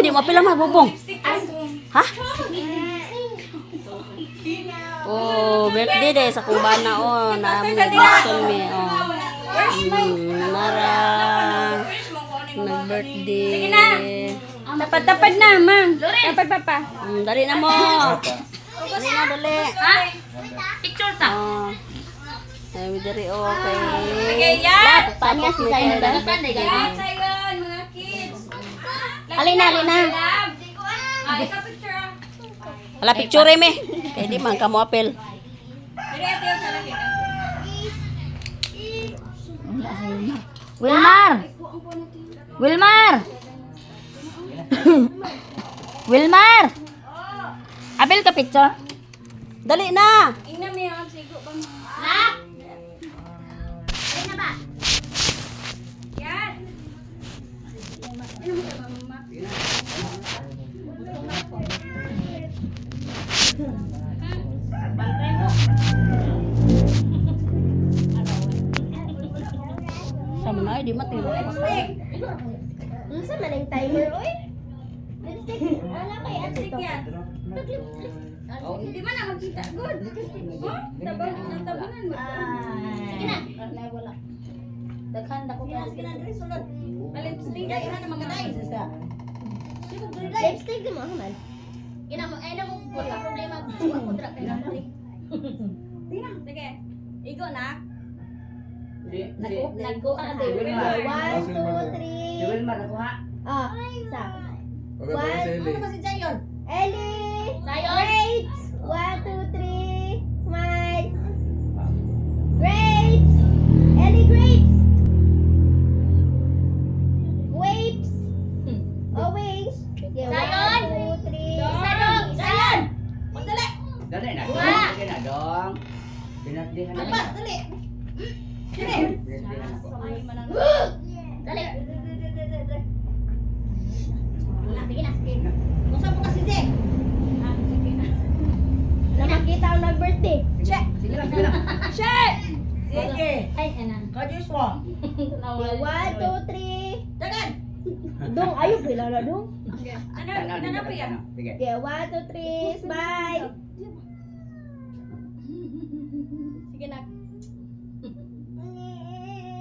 Uy, di mo pila mabubong. Ha? Oh, birthday day sa kong bana oh, na nagbason mi oh. Nara nag-birthday. Sige na. Tapad-tapad na, mang. Tapad papa. Dali na mo. Dali na, dali. Ha? Picture ta. Oh. Ay, diri okay. Sige, yan. Tapos may Yan, sayon, mga kids. Alin na, alin na. Love. Ah, ikaw picture ah. Wala picture me. Kay di man kamo apel. Diri ate yung sa laki. Wilmar! Wilmar! Wilmar! Abel ka picture? Dali na. Ingnan mo yung sigo ba mo? Yan. Sama na ay di matino. Unsa man ang timer oy? Lipstick. Ala kay ate to. Yan. Di ba na magkita? Good. Huh? Tabang, natabangan mo. Sige na. Wala. Daghan dako ka. Lipstick ay na mga tay. Lipstick di mo man. Ina mo ay na mo wala problema ko dra kay. Sige. Igo na. Nagkuha na tayo. One, two, three. Si Wilmar, nakuha. Ah, isa. Okay, para si Ellie. Ellie! Sayon. Grapes! One, two, three. Smile! Grapes! Ellie, grapes! Grapes! Oh, wings! Okay, one, Sayon! two, three. Isa dong, isa. Dali na, dong. Dali na, dong. Pinatlihan na. Dali. Pinatlihan ako. Dali. Sige na. Na makita ang nag-birthday. Sige lang, sige lang. Check! Ay, ana. Okay, one, two, three. Dong, ayaw, kilala dong. Ano, Tanaw, ano dito, pa yan? tanaw. Sige. Okay, one, two, three. Smile! Sige na.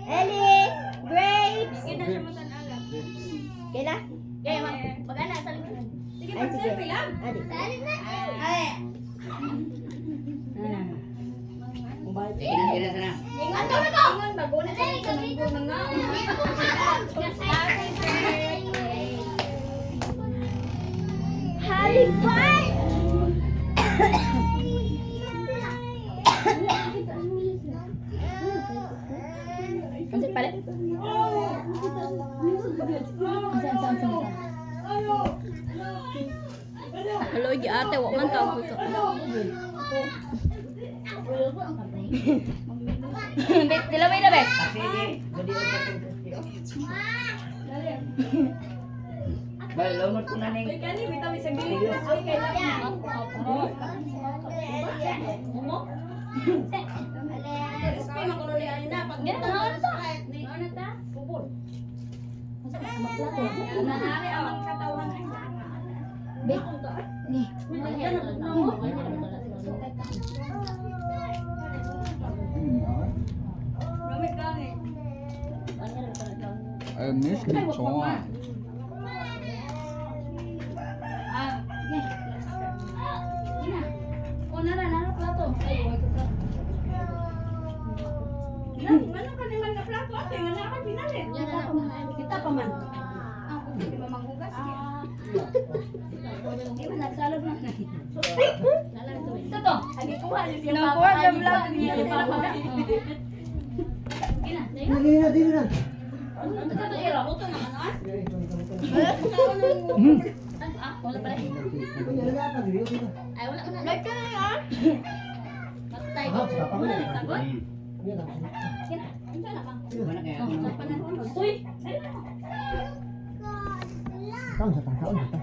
Ellie! Grapes! Sige na siya matanala. Okay na? Gaya mag mag-ana sa likod. Sige, Ay, sige. pag-selfie lang. Adi. Sige na, sige na, sige na. Ingon ka na Ingon, bago na siya nagsunod na nga. Happy birthday! Unsa pala? Unsa unsa unsa? Hello, gi ate, wa man ta ko. Bet, dilaway na bet. Sige, gudi ang katong. Ba, lumot ko na ning. Uy, kani, bitaw sa gilid. Uy, kailangan. Respect makuno ni Alina pag Ano ta? Nanari ang katawan ay. Bet. Ni. Gamit gamit. I miss lechon. Ah, Oh, nara nara plato. Ay, way ko plato. Ano ka naman na plato ate nga na ka pinalit. Kita pa man. Ah, di ba manghugas? Di man nagsalog na. Ito to. Nakuha sa vlog niya. Gina. Dili na, dili na. Ito to iro. Luto naman ah. Ah, wala pala. Ay, wala na. Like na ah. Matay. Tagot? Unsa na bang? Wala kaya. Uy, Taon sa ta, taon sa ta.